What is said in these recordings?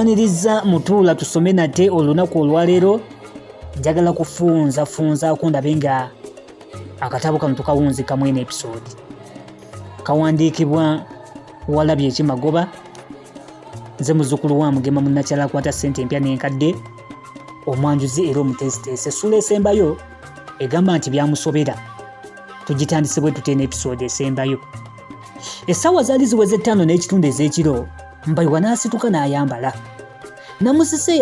Nkwaniriza mutuula tusome nate olunaku olwaleero. Njagala kufunzafunzaako ndabe nga akatabo kano tukawunzikamu eno episode. Kawandiikibwa Walabye Ekimagoba. Nze muzzukulu wa Mugema munnakyala akwata ssente empya n'enkadde, omwanjuzi era omuteesiteesi. Essuula esembayo egamba nti byamusobera. Tugitandise bwe tutya eno episode esembayo. Essaawa zaali ziweze ttaano n'ekitundu ez'ekiro, Mbayiwa n'asituka n'ayambala. Namusisi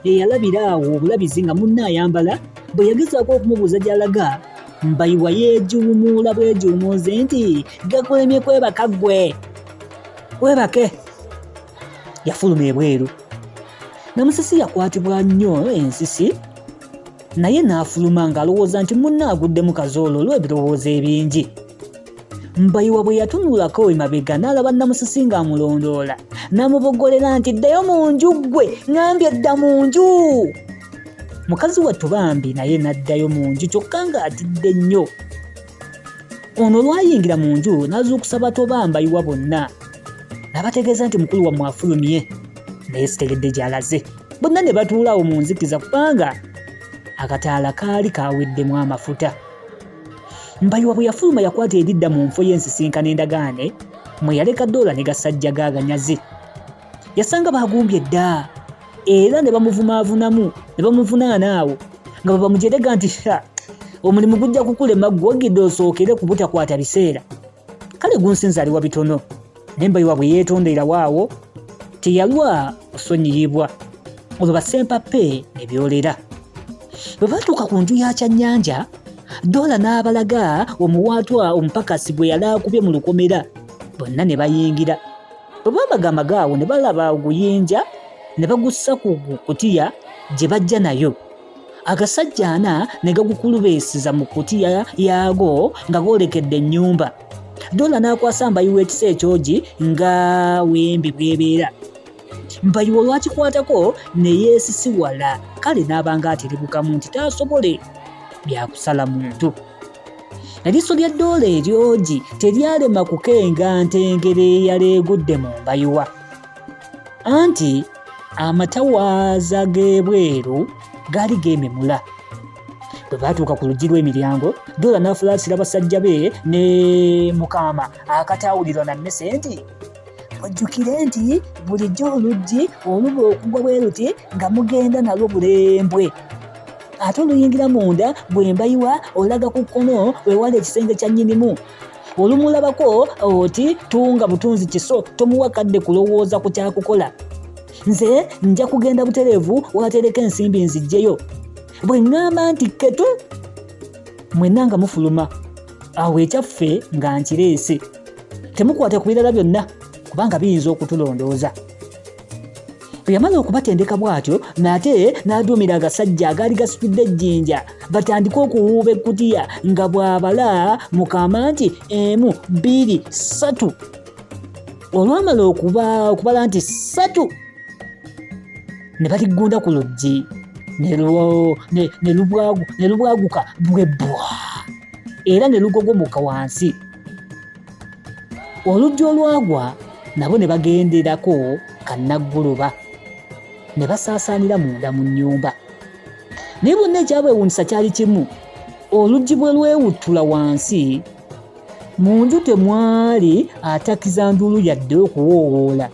eyalabira awo obulabizi nga munne ayambala bwe yagezaako okumubuuza gy'alaga, Mbayiwa yeegiwumuula bwegiwumuuze nti gakulemye kwebaka ggwe webake. Yafuluma ebweru. Namusisi yakwatibwa nnyo ensisi naye n'afuluma ng'alowooza nti munne aguddemu kazoolo olw'ebirowoozo ebingi. Mbayiwa bwe yatunulako emabega n'alaba Namusisi ng'amulondoola n'amuboggolera nti ddayo mu nju ggwe ŋambye dda mu nju. Mukazi wattu bambi naye n'addayo mu nju kyokka ng'atidde nnyo. Ono olwayingira mu nju n'azuukusa bato ba Mbayiwa bonna n'abategeeza nti mukulu wammwe afulumye naye sitegedde gy'alaze. Bonna ne batuula awo mu nzikiza kubanga akataala kaali kaweddemu amafuta. Mbayiwa bwe yafuluma yakwata eridda mu nfo y'ensisinkano endagaane mwe yaleka doola ne gasajja g'aganyazi. Yasanga baagumbye dda era ne bamuvumaavunamu ne bamuvunaana awo nga bwe bamujerega nti omulimu gujja kukulema ggwe ogidde osookere ku butakwata biseera. Kale gunsinze aliwa bitono naye Mbayiwa bwe yeetonderawo awo teyalwa kusonyiyibwa olwo basempappe ne byolera. Bwe baatuuka ku nju ya Kyannyanja, Doola n'abalaga omuwaatwa omupakasi gwe yali akubye mu lukomera bonna ne bayingira. Bwe baamagamaga awo ne balaba oguyinja ne bagussa ku kutiya gye bajja nayo. Agasajja ana ne gagukulubeesiza mu kutiya yaago nga goolekedde ennyumba. Doola n'akwasa Mbayiwa ekiso ekyogi nga wembi bw'ebeera. Mbayiwa olwakikwatako ne yeesisiwala kale n'aba ng'aterebukamu nti taasobole bya kusala muntu. Eriiso lya Doola eryogi teryalema kukenga ntengere eyali egudde mu Mbayiwa. Anti amatawaaza g'ebweru gaali geememula. Bwe baatuuka ku luggi lw'emiryango, Doola n'afulaasira basajja be ne Mukaama akataawulirwa na mmese nti, Mujjukire nti bulijjo oluggi oluba okugwa bwe luti nga mugenda nalwo bulembwe. Ate oluyingira munda bwe mbayiwa olaga ku kkono wewali ekisenge kya nnyinimu. Olumulabako oti tunga butunzi kiso tomuwa kadde kulowooza ku kyakukola. Nze nja kugenda butereevu watereka ensimbi nziggyeyo. Bwe ŋŋamba nti ketu mwenna nga mufuluma awo ekyaffe nga nkireese. Temukwata ku birala byonna kubanga biyinza okutulondooza. Bwe yamala okubatendeka bw'atyo nate n'aduumira agasajja agaali gasitudde ejjinja batandike okuwuuba ekkutiya nga bw'abala mukama nti 1, 2, 3. Olwamala okubala nti 3 ne baliggunda ku luggi ne lubwaguka bwe bbwa era ne lugogomoka wansi. Oluggi olwagwa nabo ne bagenderako kannagguluba ne basaasaanira munda mu nnyumba. Naye bonna ekyabwewuunyisa kyali kimu, oluggi bwe lwewuttula wansi mu nju temwali atakiza nduulu yadde okuwoowoola,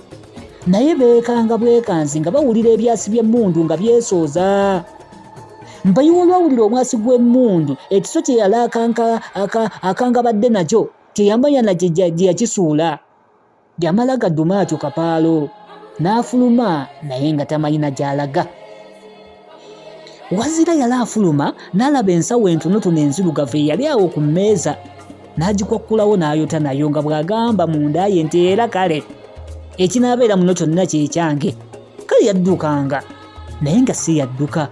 naye beekanga bwekanzi nga bawulira ebyasi by'emmundu nga byesooza. Mbayiwa olwawulira omwasi gw'emmundu ekiso kye yali akangabadde nakyo teyamanya na gye yakisuula. Yamala gaduma atyo kapaalo n'afuluma naye nga tamanyi na gy'alaga. Wazira yali afuluma n'alaba ensawo entonotono enzirugavu eyali awo ku mmeeza n'agikwakkulawo n'ayota nayo nga bw'agamba munda ye nti era kale ekinaabeera muno kyonna kye kyange. Kale yaddukanga naye nga si yadduka.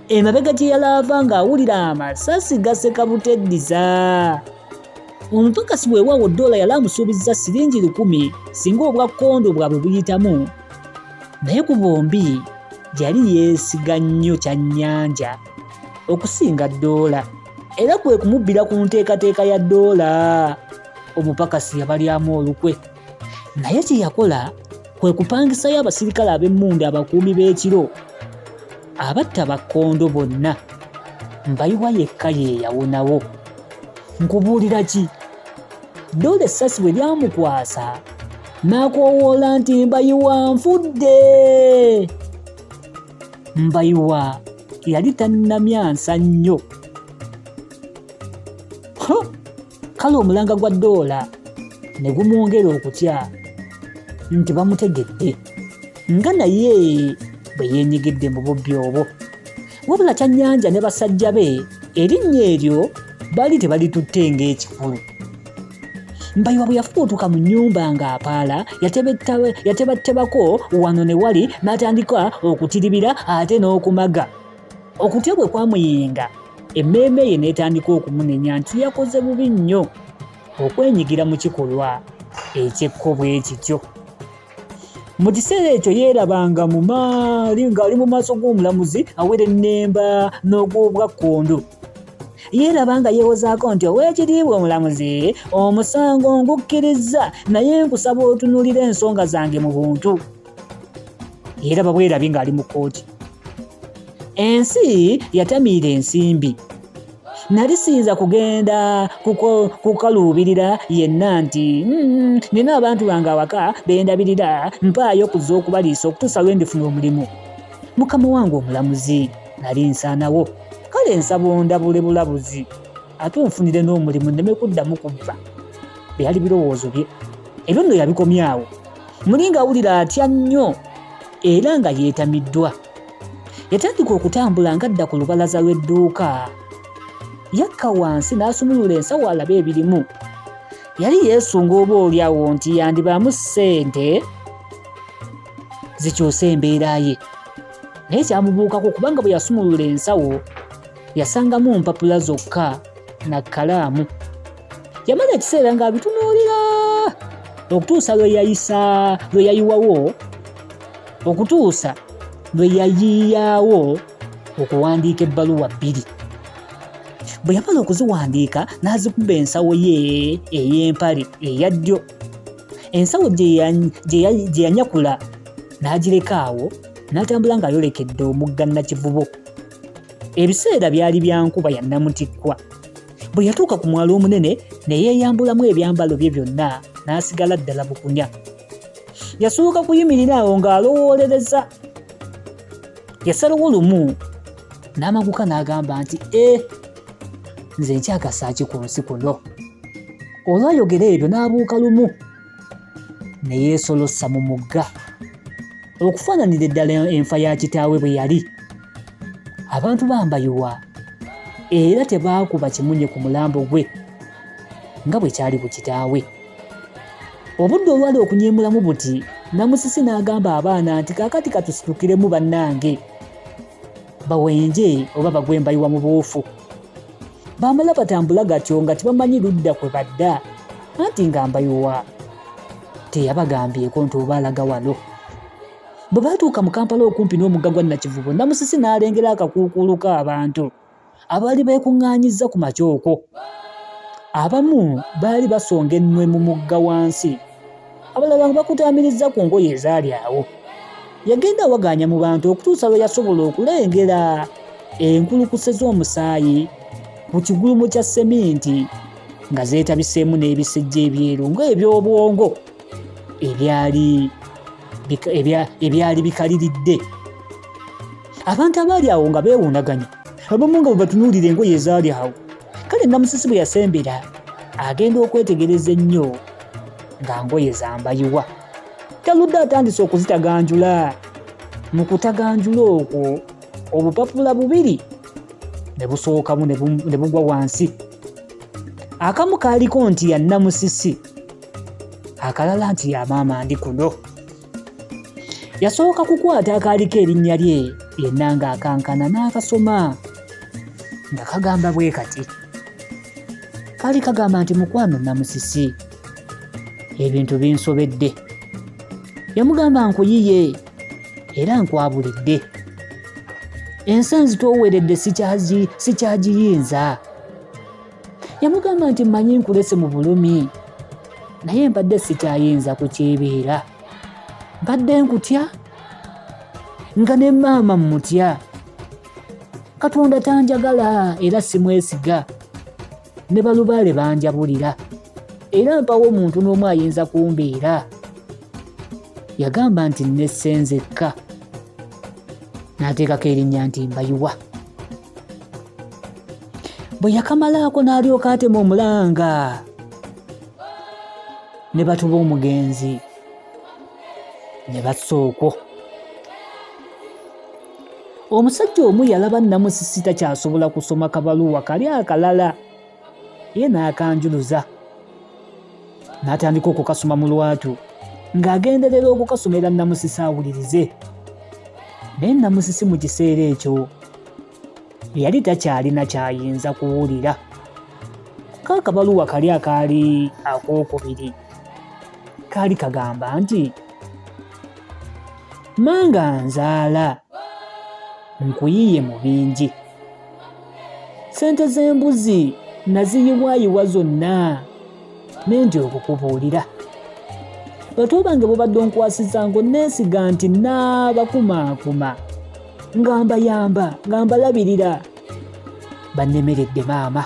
Emabega gye yalaava ng'awulira amasasi gaseka buteddiza. Omupakasi weewaawo Doola yali amusuubizza siringi 1000 singa obwa kkondo bwabwe buyitamu, naye ku bombi yali yeesiga nnyo Kyannyanja okusinga Doola era kwe kumubbira ku nteekateeka ya Doola. Omupakasi yabalyamu olukwe naye kye yakola Kwe kupangisayo abasirikale ab'emmundu abakuumi b'ekiro abatta bakkondo bonna. Mbayiwa yekka ye yawonawo. Nkubuulira ki? Ddoola essasi bwe lyamukwasa n'akoowoola nti Mbayiwa nfudde! Mbayiwa yali tannamyansa nnyo. Kale omulanga gwa ddoola ne gumwongera okutya nti bamutegedde nga naye bwe yeenyigidde mu bubbi obwo. Wabula Kyannyanja ne basajja be erinnya eryo baali tebalitutte ng'ekikulu. Mbayiwa bwe yafubutuka mu nnyumba ng'apaala yatebattebako wano ne wali n'atandika okutiribira ate n'okumaga. Okutya bwe kwamuyinga, emmeeme ye n'etandika okumunenya nti yakoze bubi nnyo okwenyigira mu kikolwa eky'ekko bwe kityo. Mu kiseera ekyo yeerabanga mu maali ng'ali mu maaso g'omulamuzi awerennemba n'ogw'obwakkondo. Yeeraba nga yeewozaako nti oweekitiibwa omulamuzi omusango ngukkirizza naye nkusaba otunuulire ensonga zange mu buntu. Yeeraba bwerabi ng'ali mu kkooti. Ensi yatamiira ensimbi. Nali siyinza kugenda kukaluubirira yenna nti nina abantu bange awaka bendabirira mpaayo kuzza okubaliisa okutuusa lwe ndifuna omulimu. Mukama wange omulamuzi nali nsaanawo kale nsaba ondabule bulabuzi ate onfunire n'omulimu nneme kuddamu kubba. Byali birowoozo bye. Ebyo nno yabikomyawo. Muli ng'awulira atya nnyo era nga yeetamiddwa. Yatandika okutambula ng'adda ku lubalaza lw'edduuka. Yakka wansi n'asumulula ensawo alabe ebirimu. Yali yeesunga oba oli awo nti yandibaamu ssente zikyuse embeera ye. Naye kyamubuukako kubanga bwe yasumulula ensawo yasangamu mpapula zokka na kkalaamu. Yamala ekiseera ng'abitunuulira okutuusa lwe yayisa lwe yayiwawo okutuusa lwe yayiiyaawo okuwandiika ebbaluwa bbiri. Bwe yamala okuziwandiika n'azikuba ensawo ye ey'empale eya ddyo. Ensawo gye yanyakula n'agireka awo n'atambula ng'ayolekedde omugga Nakivubo. Ebiseera byali bya nkuba ya nnamutikkwa. Bwe yatuuka ku mwalo omunene ne yeeyambulamu ebyambalo bye byonna n'asigala ddala bukunya. Yasooka kuyimirira awo ng'alowoolereza. Yasalawo lumu n'amaguka n'agamba nti e nze nkyagasa ki ku nsi kuno. Olwayogera ebyo n'abuuka lumu ne yeesolossa mu mugga okufaananira eddala enfa ya kitaawe bwe yali. Abantu bambayiwa era tebaakuba kimunye ku mulambo gwe nga bwe kyali ku kitaawe. Obudde olwali okunyiimulamu buti, Namusisi n'agamba abaana nti kaakati katusitukiremu bannange bawenje oba bagwe mbayiwa mu buufu. Baamala batambula gatyo nga tebamanyi ludda kwe badda anti nga Mbayiwa teyabagambyeko nti oba alaga wano. Bwe baatuuka mu Kampala okumpi n'omugga gwa Nakivubo, Namusisi n'alengera akakuukuulu k'abantu abaali beekuŋŋaanyizza ku makya okwo. Abamu baali basonga ennwe mu mugga wansi, abalala nga bakutaamirizza ku ngoye ezaali awo. Yagenda awagaanya mu bantu okutuusa lwe yasobola okulengera enkulukuse z'omusaayi ku kigulumo kya seminti nga zeetabiseemu n'ebisejja ebyeru ng'eby'obwongo ebyali ebyali bikaliridde. Abantu abaali awo nga beewuunaganya, abamu nga bwe batunuulira engoye ezaali awo. Kale Namusisi bwe yasembera agenda okwetegereza ennyo nga ngoye za Mbayiwa. Taludde atandise okuzitaganjula. Mu kutaganjula okwo obupapula bubiri ne busookamu ne bugwa wansi. Akamu kaaliko nti ya Namusisi, akalala nti ya maama ndi kuno. Yasooka kukwata akaaliko erinnya lye yenna ng'akankana n'akasoma nga kagamba bwe kati. Kaali kagamba nti mukwano Namusisi, ebintu binsobedde. Yamugamba nkuyiye era nkwabulidde. Ensi enzitooweredde sikyagiyinza. Yamugamba nti mmanyi nkulese mu bulumi naye mbadde sikyayinza kukyebeera. Mbadde nkutya nga ne maama mmutya. Katonda tanjagala era simwesiga. Ne balubaale banjabulira era mpawo omuntu n'omu ayinza kumbeera. Yagamba nti nnesse nzekka n'ateekako erinnya nti Mbayiwa. Bwe yakamalaako n'alyoka atema omulanga ne batuba omugenzi ne bassa okwo. Omusajja omu yalaba Namusisi takyasobola kusoma kabaluwa kali akalala ye n'akanjuluza n'atandika okukasoma mu lwatu ng'agenderera okukasomera Namusisi awulirize. Naye Namusisi mu kiseera ekyo yali takyalina kyayinza kuwulira. Kaakabaluwa kali akaali akookubiri kaali kagamba nti manga nzaala nkuyiye mu bingi ssente z'embuzi naziyiwaayiwa zonna ne ntya okukubuulira bato bange bobadde onkwasiza ng'onneesiga nti naabakumaakuma nga mbayamba nga mbalabirira bannemeredde maama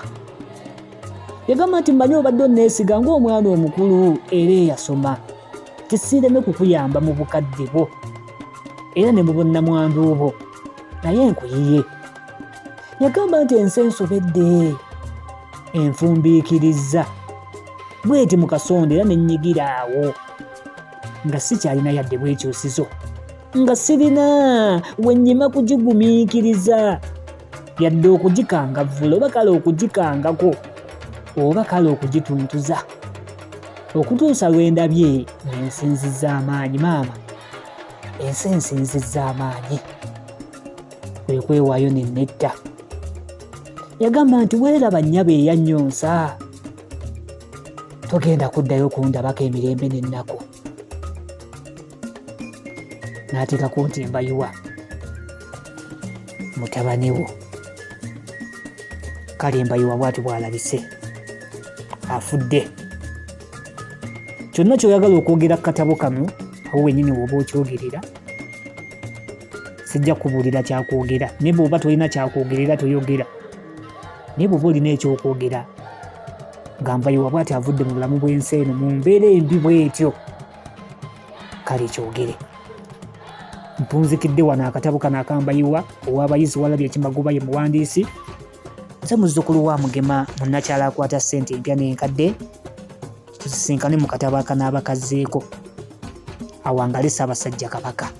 yagamba nti mmanyi obadde onneesiga ng'omwana omukulu era eyasoma tisiireme kukuyamba mu bukadde bwo era ne mu bunnamwandu bwo naye nkuyiye yagamba nti ensi ensobedde enfumbiikirizza bweti mu kasonda era ne nnyigira awo nga sikyalina yadde bwekyusizo nga sirina we nnyima kugigumiikiriza yadde okugikangavvula oba kale okugikangako oba kale okugituntuza okutuusa lwe ndabye ng'ensinzizza amaanyi maama ensi ensinzizza amaanyi kwe kwewaayo ne netta yagamba nti weeraba nnyabo eyannyonsa togenda kuddayo kundabako emirembe n'ennaku n'ateekako nti mbayiwa mutabani wo kale mbayiwa bwati bw'alabise afudde kyonna kyoyagala okwogera ku katabo kano awo wenyini woba okyogerera sijja kubuulira kyakwogera naye bw'oba tolina kyakwogerera toyogera naye bw'oba olina ekyokwogera nga mbayiwa bwati avudde mu bulamu bw'ensi eno mu mbeera embi bw'etyo kale kyogere mpunzikidde wano akatabo kano akambayiwa ow'abayizi walabye ekimagoba ye muwandiisi nze muzzukulu wa mugema munnakyalo akwata ssente empya n'enkadde tusisinkane mu katabo akanaaba kazzeeko awangale ssaabasajja kabaka.